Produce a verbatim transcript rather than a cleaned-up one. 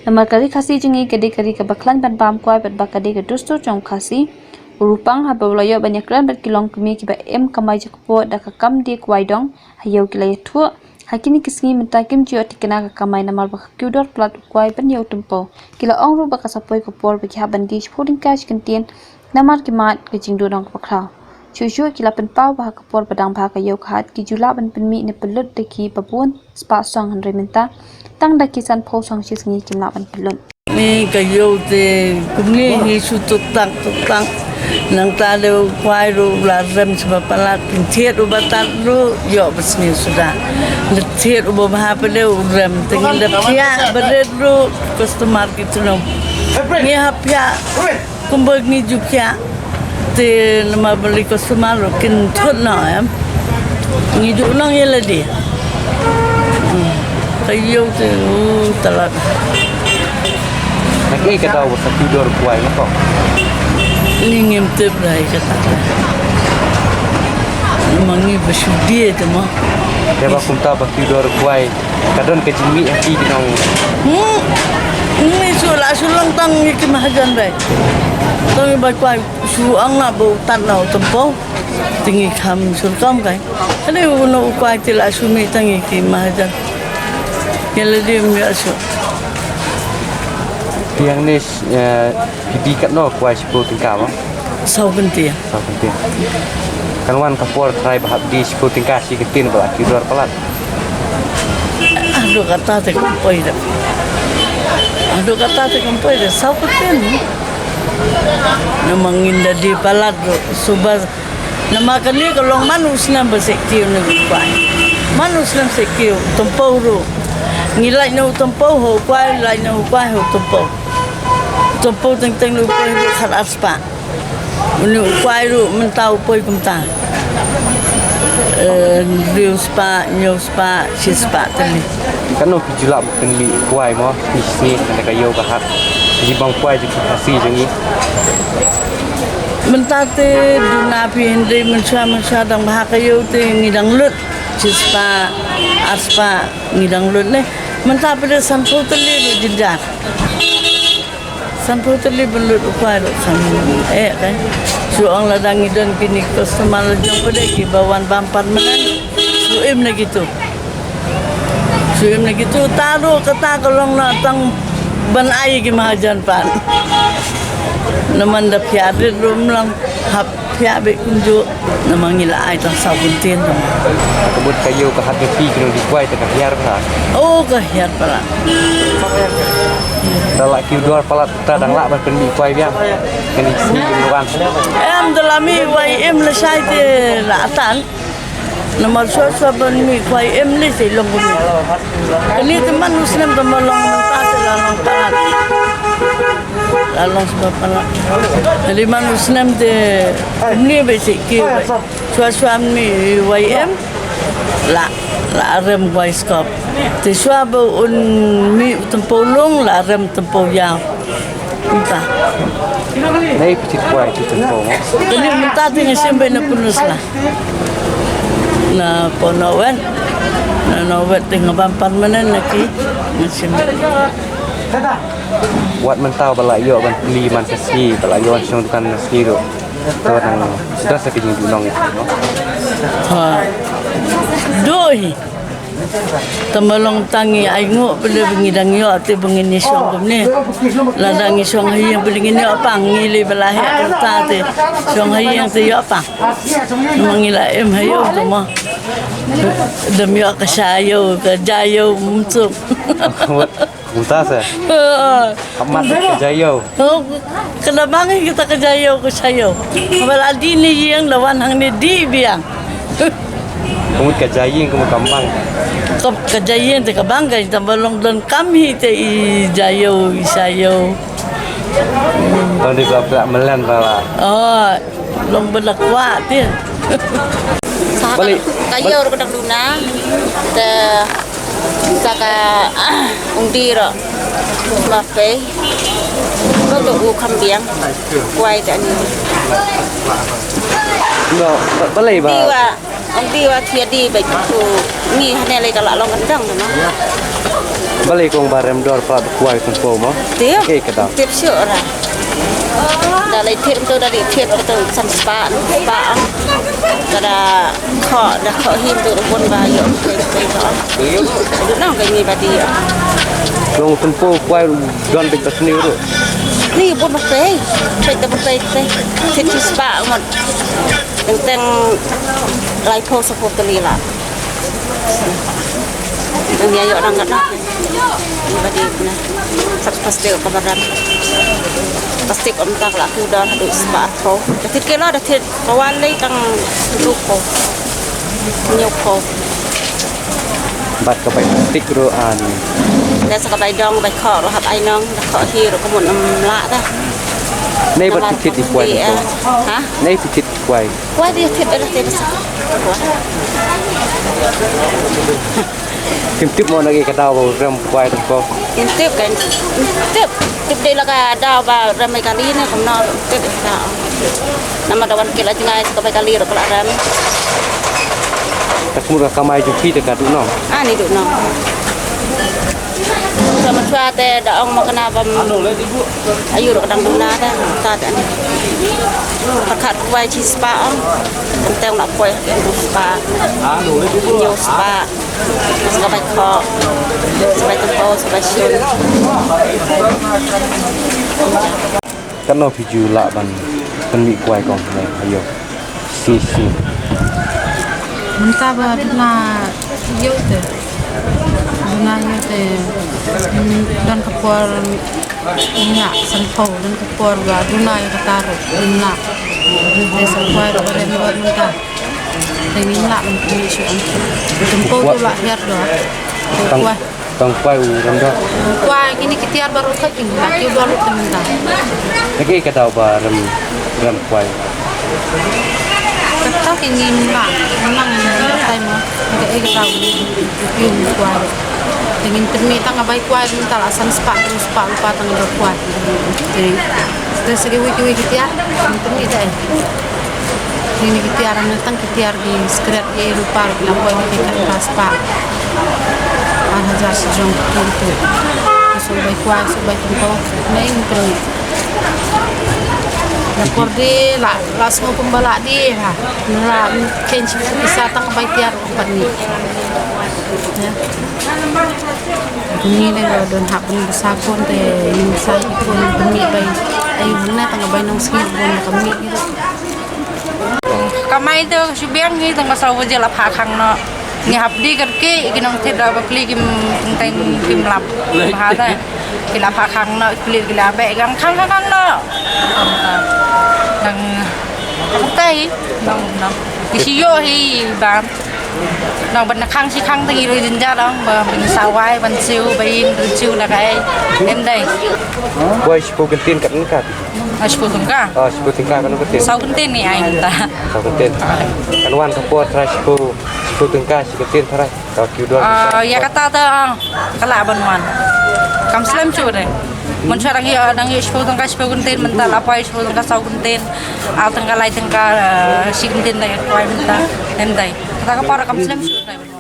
Namar ka ri Khasi jong ngi ka dei ka ri kaba khlaiñ ban bam kwai bad ba ka dei ka dustur jong Khasi. U Rupang haba u la ïoh ban ïakren bad ki longkmie kiba im kamai jaka pud da ka kam die kwai dong ha ïew ki la ïathuh. Ha kine ki sngi mynta kim ju ïoh thikna ka kamai namar ba ka kiew dor palat u kwai ban ïew tympew. Ki la ong ruh ba ka sa poi ka por ba ki hap ban die shiphew tyngka shi kyntien namar ki mad ka jingduhnong kaba khraw. Shuh shuh ki la pynpaw ba ha ka por ba dang bha ka ïew ka hat ki ju lah ban pynmih ne pynlut da ki ba bun spah song, hynrei mynta tang da ki sanphew song shi sngi kim lah ban pynlut. Ni ka ïew te kumne hi shu tuk tak tuk tak. Nangta de u kwai ruh u la rem sha ba palat, phin thied u ba tad ruh ïoh ba sniew suda. Leit thied u ba bha pat de u rem, te ngi da thiah ba rit ruh customer ki tnum. Ngi hap thiah kumba ngi ju thiah. Te namar ba lei customer ruh kin thut noh em. Ngi ju nang ïa lade. Hmm. Ka ïew te u talat. Nang ei ka daw ba sa kiew dor kwai na ko. Ni ngim tip rai kata. Ma ngi ba shu die te mo. Te ba kumta ba kiew dor kwai. Ka don ka jingmih ha ki ki nong. Hmm. Ngi shu la shu long tang ngi ki mahajan bai. Tang ngi bai kwai shu ong na ba u tad na u tympew. Te ngi kham shu kam kai. Kane u no u kwai te la shu mih tang ngi ki mahajan. Ngi la die mih shu. Tiang ni, eh, phi die katno kwai shiphew tyngka ba? Saw kyntien. Saw kyntien. Kan wan ka por trai ba hap die shiphew tyngka shi kyntien ba la kiew dor palat. Haduh kata te kam poi de. Haduh kata te kam poi de. Saw kyntien. Namar ngin da die palat ruh suba. Namar kane ka long man u snem ba sa kiew na u kwai. Man u snem sa kiew, tympew ruh. Ngi lait na u tympew ha u kwai, lait na u kwai ha u tympew. Tympew teng teng na u kwai ruh khat ar spah. Une u kwai ruh mynta u poi kumta. Eh, hynriew spah, hynñiew spah, shi spah tylli. Katno phi ju lah ban pynmih kwai mo, phi sngewthuh na ka ïew ka hat. Phi bam kwai jong phi Khasi jong ngi. Mynta te duna phi hynrei mynshuwa mynshuwa dang bha ka ïew te ngi dang lut. Shi spah, ar spah ngi dang lut ne. Mynta phi da sanphew tylli ruh jynjar. Sanphew tylli ban lut u kwai ruh kham eh kai. Shu ong lada ngi don kine customer la jong pat de kiba wan bam permanent. Shu im na kitu. Shu im na kitu ta ruh kata ka long na tang ban ai ki mahajan pat. Namar da phi arit ruh mlang hap. Phi ïa beh kumjuh namar ngi la ai tang saw kyntien tang. Ka mut ka ïew ka hat ka phi kino di kwai ta ka hiar ka. Oh ka hiar palat. Ta la kiew dor palat ta dang lah ban pynmih kwai biang. Kani sini kini wan. Em da la mih wai em la shai te la atan. Namar shuwa shuwa ban mih kwai em ni te long kumne. Kani te man u snem te ma long mynta te la long palat. La long shuwa palat. Jadi man u snem te kumne ba sih ki. Shuwa shuwa mih wai em. La la rem wai skop. Te shuwa ba un mih u tympew lung la rem tympew ïaw. Mynta. Nei phi thied kwai thied tympew mo. Kani mynta te nga shim beit na Pynursla. Na Port Nowet. Na Nowet te nga bam permanent na ki. Nga shim. Wat mynta ba la ïoh ban plie man ka sngi, ba la ïoh ban shong dukan man ka sngi ruh. To nang suda sa ka jingduhnong mo. Ha. Duh hi. Tang ba long tang ngi ai nguh phi leh ba ngi dang ïoh te ba ngin ïa shong kumne. Lada ngi shong ha ïing phi leh ngin ïoh pang ngi leh ba la heh kumta te. Shong ha ïing te ïoh pang. Namar ngi la im ha ïew te mo. Dam ïoh ka sha ïew ka ja ïew mum suk. Kumta se. Amat ka ja ïew. Oh, ka la bang hi kita ka ja ïew ka sha ïew. Haba la dih ne ïing la wan hangne dih biang. Ka mut ka ja ïing ka mut ka bang. Ka, ka ja ïing te ka bang ka tang ba long donkam hi te i ja ïew i sha ïew. Tang dei ba pla mlan ba la. Oh, long ba la kwah te. Sa ka, balik, ka bal- ïew ka dak duna. Te Sa ka, ah, ung di ro. Ma pei. Ko to u kham biang. Kwai ta ni. No, ba-, balei ba? Di wa. Ong di wa thia di ba tu ni hane le ka la long kan dang na. Balei kong ba rem dor pa kwai kan po mo? Tip. Okey, ka dang. Tip sure ra. Da lai thir tu da di thir tu san spa, spa. Ka da kho, da kho him tu bun ba yo. Nong ka ni ba di yo. Long kan po kwai don big basni ru. Ni bun ba pe. Pe ta bun pe pe. Thir spa ngot. Teng teng lai phew sa phew tylli la. Teng ïa ïoh rang kat na. Ba dei na. Sat plastik ka baran. Plastik ym tak la tu dah tu spah phew. Dah thit kilo dah thit kawan lei tang tu phew. Hynñiew phew. Bad ka bai plastik ruh ani. Dah sa ka bai dong bai khoh ruh hap ai nong dah khoh hi ruh ka mut ym lah dah. Nei bad thit thit di kwai. Ha? Nei thit thit di kwai. Kwai di thit dah thit dah sa. Kim tip mo na ki ka daw ba rem kwai tang ko. Kim tip kan. Tip. Tip dei la ka daw ba rem ai kali ne kumno tip ka. Namar da wan ki la jngai sa ka bai kali ruh ka la rem. Ta kumno ka kamai jong phi te ka duh nong. Ah, ni duh nong. Sa ma chwa te da ong ma kana bam. Ayu ruh ka dang duh na ta ta ta ni. Pyrkhat kwai chi spah ong. Tang la poi spah. Hynñiew spah. Sa ka bai khoh. Sa bai tang ko sa bai shun. Katno phi ju lah ban pynmih kwai kong ne ayo. Si si. Mynta ba duna ïew te. Duna ïew te. Don ka por ïa sanphew don ka por ba duna ïa kata ruh duna. Te sa kwai ruh ba rem bad mynta. Te ngim lah ban pynmih shuh. Sanphew tu lah hiar doh. Te kwai. Tang kwai u rem doh. Kwai kine ki tiar baroh ka kin la kiew doh lut te mynta. Te kaei ka daw ba rem rem kwai. Kata ki ngim lah nang nang tai ma. Kaei ka daw kiew kwai. Te ngin pynmih tang ka bai kwai mynta la san spah tang spah lypa tang ka bai kwai. Te te sa kiwei kiwei ki tiar ngin pynmih te. Kine ki tiar mynta ki tiar ki skret ki rupa rupa na poi ki kan pas pa. Ar hajar sejong ki tu. Su bai kwai su bai tengko. Nei ni peni. Na por di la la semua pembala di ha. La ken si isa tang bai tiar pat ni. Ya. Ni le don hap ni sa kon te ni sa kon ni bai. Ai hang na tang bai nong sngit bon kami gitu. Kamai te shu biang ngi tang ka saw baje la phah khang noh. Ngi hap dih kat ki ki nongthied da ba pli kim teng kim lap. Bha te. Ki la phah khang noh pli ki la beh khang khang khang noh. Nang tai nong nong. Ki shu ïoh hi ban. Nong ban khang shi khang te ngi ruh jynjar ong ba ban sawai ban siew ba in ban siew na kai. Em dei. Kwai shiphew kyntien kat nangkat. Ah, shiphew tyngka. Ah, shiphew tyngka kano kyntien? Saw kyntien ngi ai mynta. Saw kyntien. Kan wan ka por trai shiphew, shiphew tyngka shi kyntien trai. Ka kiew don. Ah, ïa kata te, ah, ka lah ban wan. Kam slem shuh re. Mynshuwa dang ïoh, dang ïoh shiphew tyngka shiphew kyntien mynta la poi shiphew tyngka saw kyntien. Ar tyngka lai tyngka, ah, shi kyntien dang ïoh poi mynta. Em dei. Kata ka por kam slem shuh re.